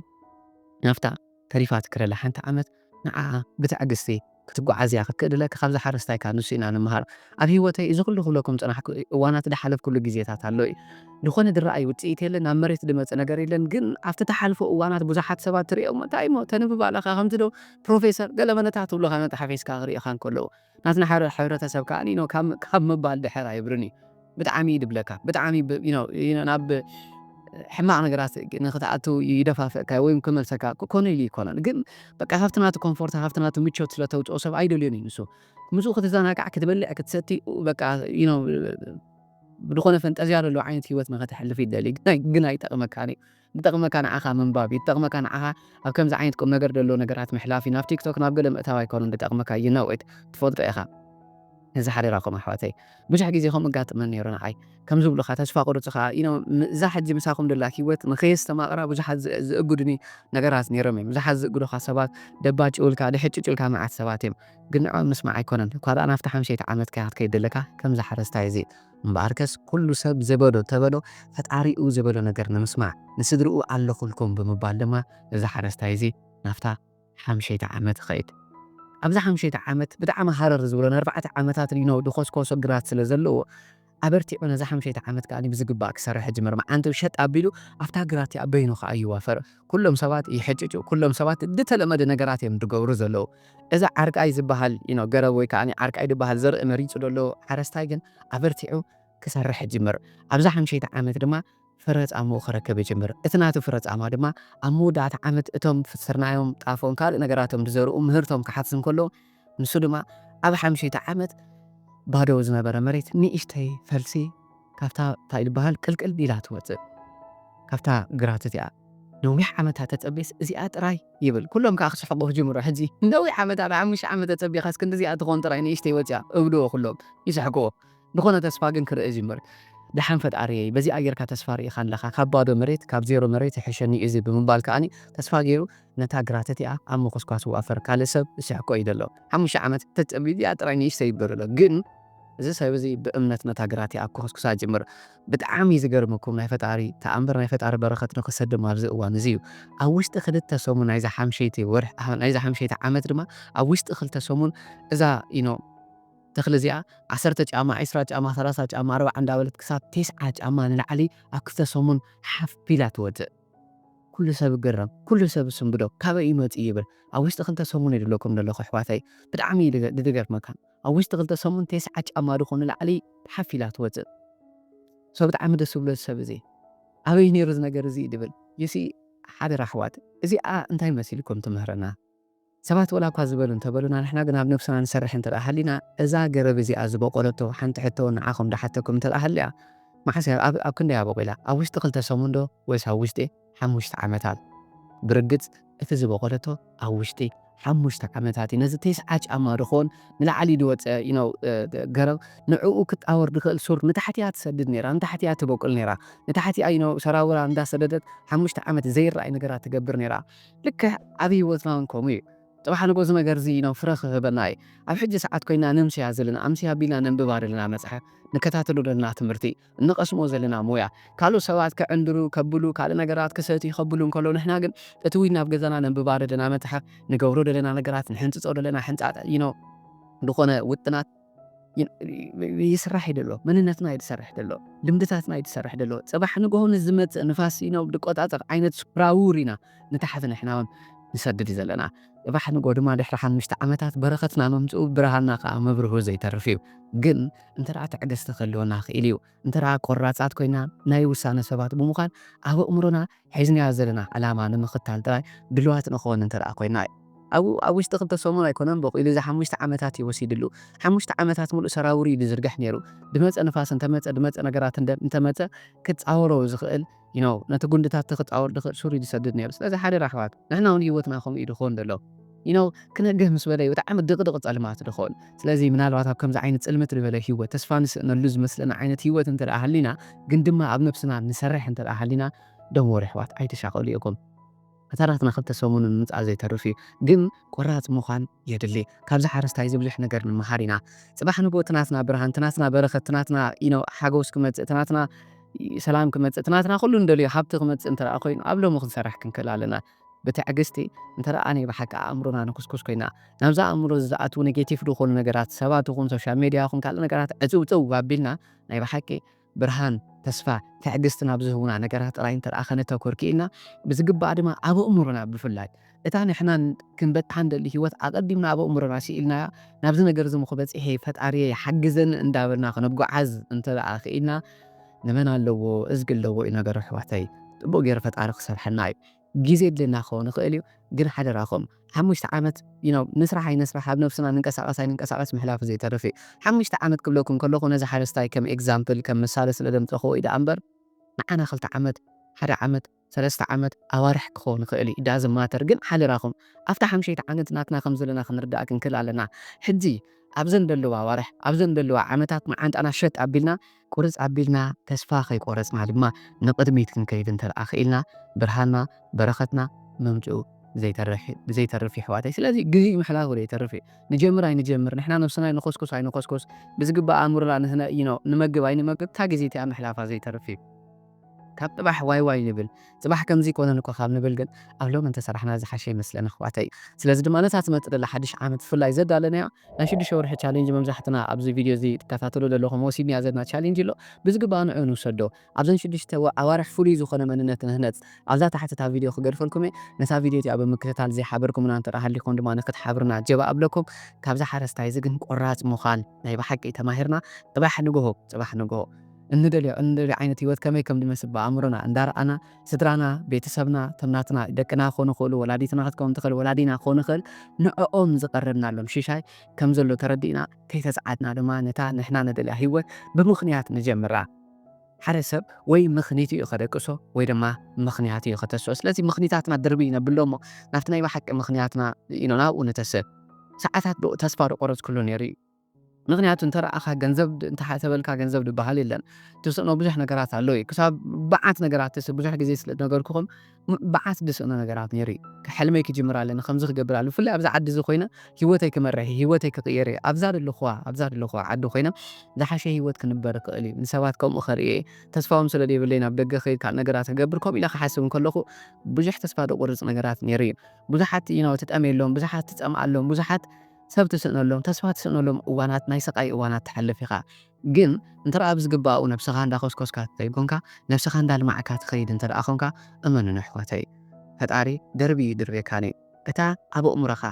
ናብታ ተሪፋትኪ ዘላ ሓንቲ ዓመት ንዓኣ ብትዕግስቲ ክትጓዓዝ እያ ክትክእልለኪ። ካብዚ ሓረስታይካ ንሱ ኢና ንምሃር። ኣብ ህይወተይ እዚ ኩሉ ክብለኩም ዝጸናሕኩ እዋናት ዝሓለፍኩሉ ግዜታት ኣሎ እዩ። ዝኾነ ዝረኣይ ውጽኢት የለን፣ ናብ መሬት ዝመጽእ ነገር የለን። ግን ኣብቲ ትሓልፎ እዋናት ብዙሓት ሰባት ትርእዮም፣ እንታይ እሞ ተንብብ ኣለኻ፣ ከምቲ ዶ ፕሮፌሰር ገለ መለታት ትብሉኻ መጽሓፍ ሒዝካ ክርእዩኻ እንከለዉ። ናትና ሓደ ሕብረተሰብ ከኣ ኒኖ ካብ፣ ካብ ምባል ድሕር ኣይብልን እዩ። ብጣዕሚ እዩ ድብለካ። ብጣዕሚ ብ-፣ you know፣ you know፣ ናብ ሕማቕ ነገራት ንክትኣቱ ይደፋፍእካ ወይ ክመልሰካ ክኮነ ኢሉ ይኮነን። ግን በቃ ካብቲ ናቱ ኮምፎርት፣ ካብቲ ናቱ ምቾት ስለ ተውፅኦ ሰብ ኣይደልዮን እዩ ንሱ። ምስኡ ክትዘናጋዕ፣ ክትበልዕ፣ ክትሰቲ፣ በቃ፣ you know፣ ብዝኾነ ፈንጠዝያ ዘለዎ ዓይነት ህይወት ንክትሕልፍ ይደሊ። ግን ኣይ-፣ ግን ኣይጠቕመካን እዩ። ዝጠቕመካ ንዓኻ ምንባብ እዩ። ዝጠቕመካ ንዓኻ ኣብ ከምዚ ዓይነት ቁም ነገር ዘለዎ ነገራት ምሕላፍ እዩ። ናብ ቲክቶክ፣ ናብ ገለ ምእታው ኣይኮነን ዝጠቕመካ። You know it። ትፈልጦ ኢኻ። እዚ ሓደራኹም ኣሕዋተይ። ብዙሕ ግዜ ከምኡ እጋጥመን ነይሩ ንዓይ። ከም ዝብሉኻ ተስፋ ቁርጽ ኸኣ፣ you know፣ ም-፣ እዛ ሕጂ ምሳኹም ደላ ህይወት ንኸየስተማቕራ ብዙሓት ዝ-፣ ዝእግዱኒ ነገራት ነይሮም እዮም። ብዙሓት ዝእግዱኻ ሰባት፣ ደባጭ ውልካ፣ ድሕጭጭ ውልካ መዓት ሰባት እዮም። ግን ንዕኦም ምስማዕ ኣይኮነን። እኳ ደኣ ናብቲ ሓምሸይቲ ዓመት ከኣ ክትከይድ ደለካ፣ ከምዚ ሓረስታይ እዚ። እምበኣርከስ ኩሉ ሰብ ዘበሎ ተበሎ፣ ፈጣሪኡ ዘበሎ ነገር ንምስማዕ፣ ንስድርኡ ኣለኹልኩም ብምባል ድማ እዚ ሓረስታይ እዚ ናብታ ሓምሸይቲ ዓመት ይኸይድ። ኣብዛ ሓምሸይቲ ዓመት ብጣዕሚ ሃረር ዝብሎ፣ ንኣርባዕተ ዓመታት ሊኖ ድኾስኮሶ ግራት ስለ ዘለዎ፣ ኣበርቲዑ ነዛ ሓምሸይቲ ዓመት ከኣ ብዝግባእ ክሰርሕ ይጅምር። መዓንጥኡ ሸጥ ኣቢሉ ኣብታ ግራት እቲኣ በይኑ ከኣ ይዋፈር። ኩሎም ሰባት ይሕጭጩ፣ ኩሎም ሰባት ዝተለመደ ነገራት እዮም ዝገብሩ ዘለዉ። እዚ ዓርቃይ ዝበሃል፣ you know፣ ገረብ ወይ ከኣ ዓርቃይ ዝበሃል ዘርኢ መሪጹ ዘሎ ሓረስታይ ግን ኣበርቲዑ ክሰርሕ ይጅምር። ኣብዛ ሓምሸይቲ ዓመት ድማ ፍረ ጻምኡ ክረክብ ይጅምር። እቲ ናቱ ፍረ ጻማ ድማ ኣብ መወዳእታ ዓመት እቶም ስርናዮም፣ ጣፎን ካልእ ነገራቶም ዝዘርኡ ምህርቶም ክሓፍስ እንከሎ፣ ንሱ ድማ ኣብ ሓምሸይቲ ዓመት ባዶ ዝነበረ መሬት ንእሽተይ ፈልሲ ካብታ፣ እንታይ ዝበሃል፣ ቅልቅል ኢላ ትወጽእ። ካብታ ግራት እቲኣ ነዊሕ ዓመታት ተጸቢስ እዚኣ ጥራይ ይብል። ኩሎም ከኣ ክስሕቑ ክጅምሩ። ሕጂ ነዊሕ ዓመታት፣ ሓሙሽተ ዓመት ተጸቢኻስ ክንዲ እዚኣ ትኾን ጥራይ ንእሽተይ ወጽያ እብልዎ ኩሎም። ይስሕቅዎ። ዝኾነ ተስፋ ግን ክርኢ ይጅምር። ደሓን ፈጣሪየይ፣ በዚኣ ጌርካ ተስፋ ርኢኻ ኣለኻ። ካብ ባዶ መሬት፣ ካብ ዜሮ መሬት ይሕሸኒ እዩ እዚ ብምባል ከኣኒ ተስፋ ገይሩ ነታ ግራት እቲኣ ኣብ ምኹስኳስ ይዋፈር። ካልእ ሰብ ይስሕቆ እዩ ዘሎ። ሓሙሽተ ዓመት ተጸቢዩ እዚኣ ጥራይ ንእሽተይ ይብል ኣሎ። ግን እዚ ሰብ እዚ ብእምነት ነታ ግራት ይኣኩኹስኩሳ ጅምር። ብጣዕሚ ዝገርመኩም ናይ ፈጣሪ ተኣምር፣ ናይ ፈጣሪ በረኸት ንኽሰድም ኣብዚ እዋን እዚ እዩ። ኣብ ውሽጢ ክልተ ሰሙን ናይዛ ሓምሸይቲ ወርሒ፣ ናይዛ ሓምሸይቲ ዓመት ድማ ኣብ ውሽጢ ክልተ ሰሙን እዛ ኢኖ ተኽሊ እዚኣ ዓሰርተ ጫማ፣ ዕስራ ጫማ፣ ሰላሳ ጫማ፣ ኣርባዓ እንዳበለት ክሳብ ተስዓ ጫማ ንላዕሊ ኣብ ክልተ ሰሙን ሓፍ ኢላ ትወፅእ። ኩሉ ሰብ ይግረም፣ ኩሉ ሰብ ይስንብዶ፣ ካበይ ይመጽእ ይብል። ኣብ ውሽጢ ክልተ ሰሙን ይድለኩም ዘለኹ ኣሕዋተይ፣ ብጣዕሚ እዩ ድገ-፣ ድገርመካ። ኣብ ውሽጢ ክልተ ሰሙን ተስዓ ጫማ ድኾኑ ላዕሊ ሓፍ ኢላ ትወጽእ። ሶ ብጣዕሚ ደስ ዝብሎ ሰብ እዚ ኣበይ ነይሩ እዚ ነገር እዚ ድብል። ይሲ ሓደራ ኣሕዋት፣ እዚኣ እንታይ መሲልኩም ትምህረና? ሰባት ወላ እኳ ዝበሉ እንተበሉና፣ ንሕና ግን ኣብ ነብስና ንሰርሕ እንተ ደኣ ሃሊና፣ እዛ ገረብ እዚኣ ዝበቆለቶ ሓንቲ ሕቶ ንዓኹም ደሓተኩም እንተ ደኣ ሃልያ፣ መዓስ እያ ኣብ፣ ኣብ ክንደይ ኣበቂላ? ኣብ ውሽጢ ክልተ ሰሙን ዶ ወይስ ኣብ ውሽጢ ሓሙሽተ ዓመታት? ብርግጽ እቲ ዝበቆለቶ ኣብ ውሽጢ ሓሙሽተ ዓመታት እዩ። ነዚ ተስዓ ጫማ ድኾን ንላዕሊ ድወጸ፣ you know፣ እ፣ ገረብ ንዕኡ ክጣወር ድኽእል ሱር ንታሕቲ እያ ትሰድድ ነይራ፣ ንታሕቲ እያ ትበቁል ነይራ። ንታሕቲ እያ፣ you know፣ ሰራውራ እንዳሰደደት ሓሙሽተ ዓመት ዘይረኣይ ነገራት ትገብር ነይራ። ልክዕ ኣብ ህይወትና እውን ከምኡ እዩ። ጽባሕ ንጎ እዚ ነገር እዚ፣ you know፣ ፍረ ክህበና እዩ። ኣብ ሕጂ ሰዓት ኮይና ነምስያ ዘለና፣ ኣምስያ ቢልና ነንብባ ዘለና መጽሓፍ፣ ንከታተሎ ዘለና ትምህርቲ፣ እንቐስሞ ዘለና ሞያ፣ ካልኦት ሰባት ከዕንድሩ፣ ከብሉ፣ ካልእ ነገራት ክሰትዩ፣ ከብሉ እንከሎ፣ ንሕና ግን እቲ እውን ናብ ገዛና ነንብባ ዘለና መጽሓፍ፣ ንገብሮ ዘለና ነገራት፣ ንሕንጽጾ ዘለና ሕንጻጽ፣ you know፣ ዝኾነ ውጥናት ይ-፣ ይስራሕ እዩ ደሎ። መንነትና እዩ ዝሰርሕ ደሎ። ልምድታትና እዩ ዝሰርሕ ደሎ። ጽባሕ ንግሆ ንዝመጽእ ንፋስ፣ you know፣ ድቆጻጸር ዓይነት ስራውር ኢና ንታሕቲ ንሕና እውን ንሰድድ ዘለና። ጽባሕ ንግሆ ድማ ድሕሪ ሓሙሽተ ዓመታት በረኸትና መምጽኡ፣ ብርሃንና ከኣ መብርሁ ዘይተርፍ እዩ። ግን እንተ ደኣ ትዕግስቲ ክህልወና ክኢል እዩ። እንተ ደኣ ቆራጻት ኮይና ናይ ውሳነ ሰባት ብምዃን ኣብ ኣእምሮና ሒዝናዮ ዘለና ዕላማ ንምኽታል ጥራይ ድሉዋት ንኸውን እንተ ደኣ ኮይና እዩ። ኣብ፣ ኣብ ውሽጢ ክልተ ሰሙን ኣይኮነን በቂሉ፣ እዚ ሓሙሽተ ዓመታት እዩ ወሲድሉ። ሓሙሽተ ዓመታት ሙሉእ ሰራውር እዩ ዝዝርግሕ ነይሩ። ድመጸ ንፋስ እንተመጸ፣ ድመጸ ነገራት እንደ-፣ እንተመጸ ክጻወሮ ዝኽእል፣ you know፣ ነቲ ጉንድታት ክጻወር ዝኽእል ሱር እዩ ዝሰድድ ነይሩ። ስለዚ ሓደራ ኣሕዋት፣ ንሕና እውን ህይወትና ከምኡ እዩ ድኾን ዘሎ። You know፣ ክነግህ ምስ በለ እዩ ብጣዕሚ ድቕድቕ ጸልማት ድኾን። ስለዚ ምናልባት ኣብ ከምዚ ዓይነት ጽልምት ዝበለ ህይወት፣ ተስፋ ንስእነሉ ዝመስለና ዓይነት ህይወት እንተ ደኣ ሃሊና፣ ግን ድማ ኣብ ነብስና ንሰርሕ እንተ ደኣ ሃሊና፣ ደም ወርሒ ኣሕዋት ኣይትሻቐሉ ኢኹም። እታ ናትና ክልተ ሰሙን ምምጻእ ዘይተርፍ እዩ፣ ግን ቆራጽ ምዃን የድሊ። ካብዚ ሓረስታይ እዚ ብዙሕ ነገር ንምሃር ኢና። ጽባሕ ንግሆ እቲ ናትና ብርሃን፣ እቲ ናትና በረኸት፣ እቲ ናትና፣ you know፣ ሓጎስ ክመጽእ፣ እቲ ናትና ሰላም ክመጽእ፣ እቲ ናትና ኩሉ እንደልዮ ሃብቲ ክመጽእ እንተ ደኣ ኮይኑ፣ ኣብ ሎሚ ክንሰርሕ ክንክእል ኣለና። ብትዕግስቲ እንተ ደኣ ናይ ብሓቂ ኣእምሮና ንኩስኩስ ኮይና፣ ናብዛ ኣእምሮ እዚ ዝኣትዉ ኔጌቲቭ ዝኾኑ ነገራት፣ ሰባት ይኹን ሶሻል ሜድያ ይኹን ካልእ ነገራት ዕጽውጽው ኣቢልና፣ ናይ ብሓቂ ብርሃን፣ ተስፋ፣ ትዕግስቲ ናብ ዝህቡና ነገራት ጥራይ እንተ ደኣ ከነተኩር ክኢልና፣ ብዝግባእ ድማ ኣብ ኣእምሮና ብፍላይ፣ እታ ንሕና ክንበጽሓ እንደሊ ህይወት ኣቐዲምና ኣብ ኣእምሮና ስኢልናያ፣ ናብዚ ነገር እዚ ምኹ በጺሐ፣ ፈጣሪየ ሓግዘኒ እንዳበልና ክንጓዓዝ እንተ ደኣ ክኢልና፣ ንመን ኣለዎ፣ እዝጊ ኣለዎ እዩ ነገሩ ኣሕዋተይ። ጽቡቕ ገይሩ ፈጣሪ ክሰርሐና እዩ። ግዜ የድልየና ክኸውን ይኽእል እዩ፣ ግን ሓደራኹም፣ ሓሙሽተ ዓመት፣ you know፣ ንስራሕ ኣይንስራሕ፣ ኣብ ነብስና ንንቀሳቐስ ኣይንንቀሳቐስ ምሕላፉ ዘይተርፍ እዩ። ሓሙሽተ ዓመት ክብለኩም ከለኹ፣ ነዚ ሓረስታይ ከም ኤግዛምፕል፣ ከም ምሳሌ ስለ ዘምጸኽዎ እዩ ደኣ እምበር፣ ንዓና ክልተ ዓመት፣ ሓደ ዓመት፣ ሰለስተ ዓመት፣ ኣዋርሕ ክኸውን ይኽእል እዩ። It doesn't matter። ግን ሓደራኹም፣ ኣብታ ሓምሸይቲ ዓመት ናትና ከም ዘለና ክንርዳእ ክንክእል ኣለና። ሕጂ ኣብዘን ዘለዋ ኣዋርሕ፣ ኣብዘን ዘለዋ ዓመታት መዓንጣና ሸጥ ኣቢልና፣ ቁርጽ ኣቢልና፣ ተስፋ ከይቆረጽና ድማ ንቕድሚት ክንከይድ እንተ ደኣ ክኢልና፣ ብርሃንና፣ በረኸትና ምምጽኡ ዘይተርፍ፣ ዘይተርፍ እዩ ኣሕዋተይ። ስለዚ ግዜ ምሕላፉ ዘይተርፍ እዩ። ንጀምር ኣይንጀምር፣ ንሕና ነብስና ኣይንኾስኩስ ኣይንኾስኩስ፣ ብዝግባእ ኣእምሮና ንህነ-፣ you know፣ ንመግብ ኣይንመግብ፣ እታ ግዜ እቲኣ ምሕላፋ ዘይተርፍ እዩ። ካብ ጽባሕ ዋይ ዋይ ንብል፣ ጽባሕ ከምዚ ይኮነን እኮ ካብ ንብል ግን፣ ኣብ ሎሚ እንተሰራሕና ዝሓሸ ይመስለኒ ኣሕዋተይ። ስለዚ ድማ ነታ ትመጽእ ዘላ ሓድሽ ዓመት ብፍላይ ዘዳለናያ ናይ ሽዱሽተ ወርሒ ቻሌንጅ፣ መብዛሕትና ኣብዚ ቪድዮ እዚ ትከታተሉ ዘለኹም ወሲድናያ ዘለና ቻሌንጅ ኣሎ። ብዝግባእ ንዕኡ ንውሰዶ። ኣብዘን ሽዱሽተ ወ-፣ ኣዋርሕ ፍሉይ ዝኾነ መንነት ንህነጽ። ኣብዛ ታሕቲ እታ ቪድዮ ክገድፈልኩም እየ። ነታ ቪድዮ እቲኣ ብምክትታል ዘይሓበርኩምና እንተ ደኣ ሃሊኹም ድማ ንክትሓብሩና ጀባ ኣብለኩም። ካብዛ ሓረስታይ እዚ ግን ቆራጽ ምዃን ናይ ብሓቂ ተማሂርና። ጽባሕ ንግሆ፣ ጽባሕ ንግሆ እንደልዮ፣ እንደልዮ ዓይነት ህይወት ከመይ ከም ዝመስል ብኣእምሮና እንዳረኣና፣ ስድራና፣ ቤተሰብና፣ እቶም ናትና ደቅና ክኾኑ ይኽእሉ፣ ወላዲትና ክትከውን ትኽእል፣ ወላዲና ክኾኑ ይኽእል፣ ንዕኦም ዝቐረብናሎም ሽሻይ ከም ዘሎ ተረዲእና፣ ከይተጽዓድና ድማ ነታ ንሕና ንደልያ ህይወት ብምኽንያት ንጀምራ። ሓደ ሰብ ወይ ምኽኒት እዩ ከደቅሶ ወይ ድማ ምኽንያት እዩ ከተስኦ። ስለዚ ምኽኒታትና ድርቢ ነብሎ እሞ ናብቲ ናይ ብሓቂ ምኽንያትና ኢና ናብኡ ንተስእ። ሰዓታት ዶ ተስፋ ዶ ቆረጽኩሉ ነይሩ እዩ። ምክንያቱ እንተ ረኣኻ ገንዘብ ድ- እንተ ሓሰበልካ ገንዘብ ዝበሃል የለን። ትስእኖ ብዙሕ ነገራት ኣሎ እዩ። ክሳብ በዓት ነገራት ትስ- ብዙሕ ግዜ ስለ ነገርኩኹም ም- በዓት ድስእኖ ነገራት ነይሩ እዩ። ሕልመይ ክጅምር ኣለኒ፣ ከምዚ ክገብር ኣለኒ። ብፍላይ ኣብዚ ዓዲ እዚ ኮይነ ህይወተይ ክመርሕ እየ፣ ህይወተይ ክቕየር እየ። ኣብዛ ዘለኹዋ ኣብዛ ዘለኹዋ ዓዲ ኮይነ ዝሓሸ ህይወት ክንበር እኽእል እዩ። ንሰባት ከምኡ ከርኢ እየ። ተስፋዎም ስለ ዘይብለይ ናብ ደገ ከይድ ካልእ ነገራት ክገብር ከምኡ ኢለ ክሓስብ እንከለኹ ብዙሕ ተስፋ ደቁርፅ ነገራት ነይሩ እዩ። ብዙሓት you know ትጠምየሎም፣ ብዙሓት ትፀምኣሎም፣ ብዙሓት ሰብ ትስእነሎም፣ ተስፋ ትስእነሎም እዋናት፣ ናይ ስቓይ እዋናት ትሓልፍ ኢኻ። ግን እንተ ደኣ ብዝግባኡ ነብስኻ እንዳኾስኮስካ ተዘይኮንካ፣ ነብስኻ እንዳልማዕካ ትኸይድ እንተ ደኣ ኾንካ፣ እመኑኒ ኣሕዋተይ፣ ፈጣሪ ደርቢ እዩ ድርብየካኒ። እታ ኣብ ኣእምሮኻ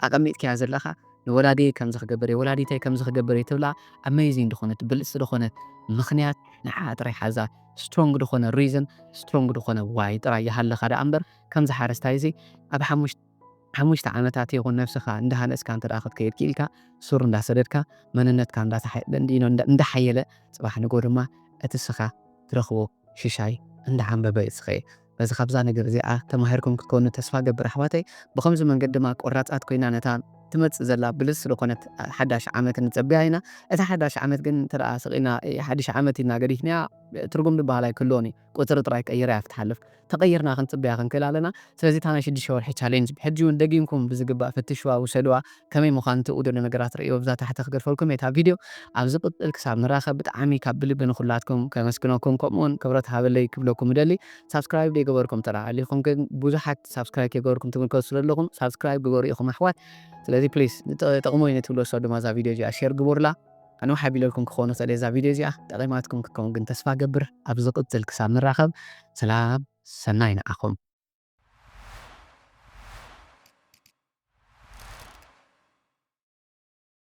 ኣቐሚጥካያ ዘለኻ ንወላዲየይ ከምዚ ክገብር እየ፣ ወላዲተይ ከምዚ ክገብር እየ ትብላ ኣሜዚንግ ዝኾነት ብልጽቲ ዝኾነት ምኽንያት ንዓኣ ጥራይ ሓዛ። ስትሮንግ ዝኾነ ሪዝን፣ ስትሮንግ ዝኾነ ዋይ ጥራይ ይሃለኻ ደኣ እምበር ከምዚ ሓረስታይ እዚ ኣብ ሓሙሽ ሓሙሽተ ዓመታት ይኹን ነብስኻ እንዳሃነጽካ እንተ ደኣ ክትከይድ ክኢልካ፣ ሱር እንዳሰደድካ መንነትካ እንዳተሓ- እንዲኖ እንዳ- እንዳሓየለ ጽባሕ ንግሆ ድማ እቲ ስኻ ትረኽቦ ሽሻይ እንዳዓንበበ እዩ ዝኸይድ። በዚ ካብዛ ነገር እዚኣ ተማሂርኩም ክትኮኑ ተስፋ ገብር ኣሕዋተይ። ብኸምዚ መንገዲ ድማ ቆራጻት ኮይና ነታ ትመጽእ ዘላ ብልጽ ዝኾነት ሓዳሽ ዓመት ንጸብያ ኢና። እታ ሓዳሽ ዓመት ግን እንተ ደኣ ስቕ ኢልና ሓድሽ ዓመት ኢልና ገዲፍናያ ትርጉም ዝበሃል ኣይክህልዎን እዩ። ቁጽሪ ጥራይ ቀይራ እያ ክትሓልፍ። ተቐይርና ክንጽበያ ክንክእል ኣለና። ስለዚ እታ ናይ ሽዱሽተ ወርሒ ቻሌንጅ ብሕጂ እውን ደጊምኩም ብዝግባእ ፈትሽዋ፣ ውሰድዋ። ከመይ ምዃኑ እቲ ኡደሎ ነገራት ርእዮ ብዛ ታሕቲ ክገድፈልኩም እየ እታ ቪድዮ። ኣብ ዝቕጽል ክሳብ ንራኸብ ብጣዕሚ ካብ ብልቢ ንኹላትኩም ከመስግነኩም ከምኡውን ክብረት ሃበለይ ክብለኩም እደሊ። ሳብስክራይብ ዘይገበርኩም ጥራሕ ኣሊኹም ግን ብዙሓት ሳብስክራይብ ከይገበርኩም ትምልከቱ ስለ ኣለኹም ሳብስክራይብ ግበሩ ኢኹም ኣሕዋት። ስለዚ ፕሊስ ጥቕሞ እዩ ንትብሎ ሰብ ድማ እዛ ቪድዮ እዚኣ ሼር ግበሩላ። ኣነ ሓቢለልኩም ክኸውን ይኽእል እየ እዛ ቪድዮ እዚኣ ጠቒማትኩም ክትከውን ግን ተስፋ ገብር። ኣብ ዝቕጽል ክሳብ ንራኸብ ሰላም ሰናይ ንዓኹም።